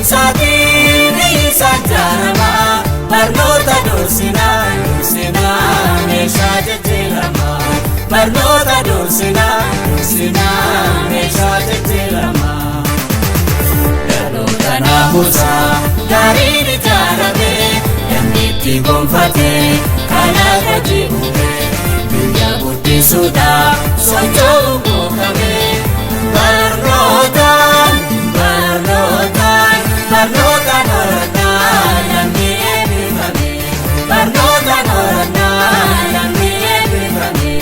Beekumsaatiin isaan jaaramaa barnoota dursinaa dursinaa meeshaa jijjiiramaa barnoota dursinaa dursinaa meeshaa jijjiiramaa. Dhaloota naamusaa gaariin ijaarame dandeettii gonfatee kalaqa ji'ume biyya guddisuudhaaf socho'u mookame barnootaan barnootaan barnootaan horannaa lammii eebbifame barnootaan horannaa lammii eebbifame.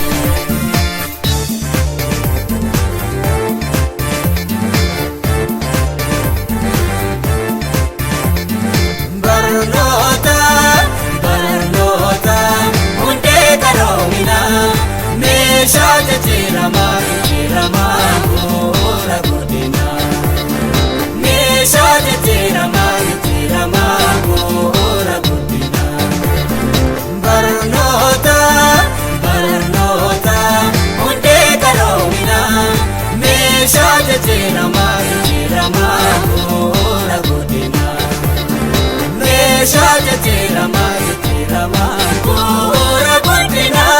Barnoota barnoota hundee qaroominaa meeshaa jijjiiramaa jijjiiramaa bu'uura guddinaa. Meeshaa jijjiiramaa jijjiiramaa bu'uura guddinaa. Barnoota barnoota hundee qaroominaa meeshaa jijjiiramaa jijjiiramaa bu'uura guddinaa. Meeshaa jijjiiramaa jijjiiramaa bu'uura guddinaa.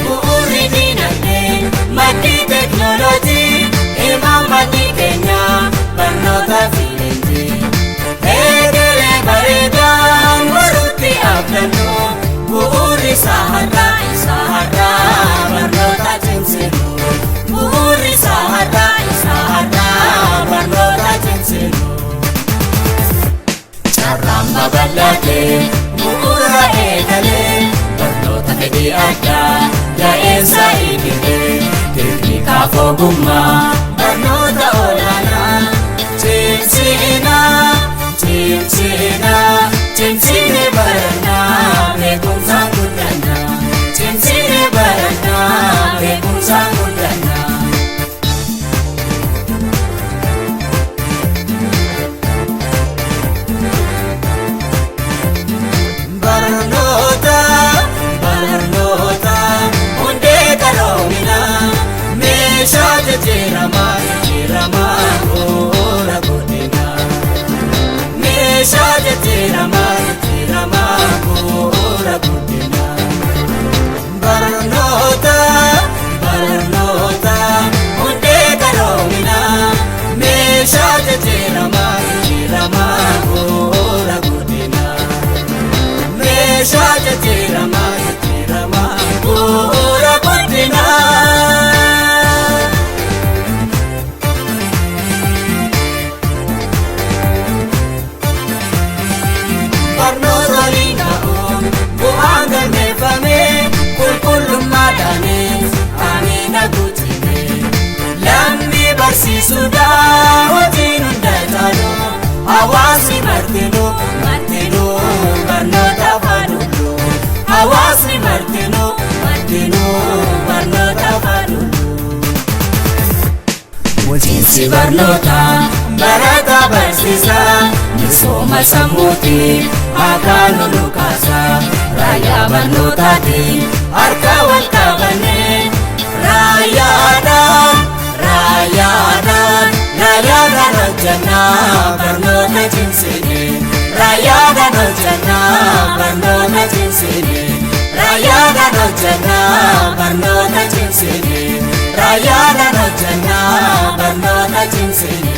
Bu'uurri dinagdee maddii teekinooloojii imaammanni keenyaa barnoota fi leenjii. Eegalee bareedaan boruutti abdannu bu'uurri isaa har'aa isaa har'aa barnoota cimsinu. Bu'uurri isaa har'aa isaa har'aa barnoota cimsinu. Carraan babal'atee bu'uura eegalee barnoota fedhii addaa ga'eensa idilee teeknikaaf ogummaa barnoota olaanaa cimsinaa cimsinaa cimsinee barannaa beekumsaan guddannaa cimsinee barannaa beekumsaan guddannaa. Barnoota barnoota hundee qaroominaa meeshaa jijjiiramaa jijjiiramaa bu'uura guddinaa. Meeshaa jijjiiramaa jijjiiramaa bu'uura guddinaa. Barnoota barnoota hundee qaroominaa meeshaa jijjiiramaa jijjiiramaa bu'uura guddinaa. Meeshaa jijjiiramaa jijjiiramaa bu'uura guddinaa. Barnoota waliin ga'uun bu'aan galmeeffame qulqullummaadhaanis amina guutime. Lammii barsiisuudhaan hojiin hunda caalu hawaasni martinuu martinuu barnoota faadullu. Hawaasni martinuu martinuu barnoota faadullu. Bulchiinsi barnootaa barataa barsiisaa misooma sammuutii haakaan olu kaasaa raayyaa barnootaatiin harka wal qabannee raayyaadhaan raayyaadhaan raayyaadhaan hojjannaa barnoota cimsine raayyaadhaan hojjannaa barnoota cimsine raayyaadhaan hojjannaa barnoota cimsine raayyaadhaan hojjannaa barnoota cimsine.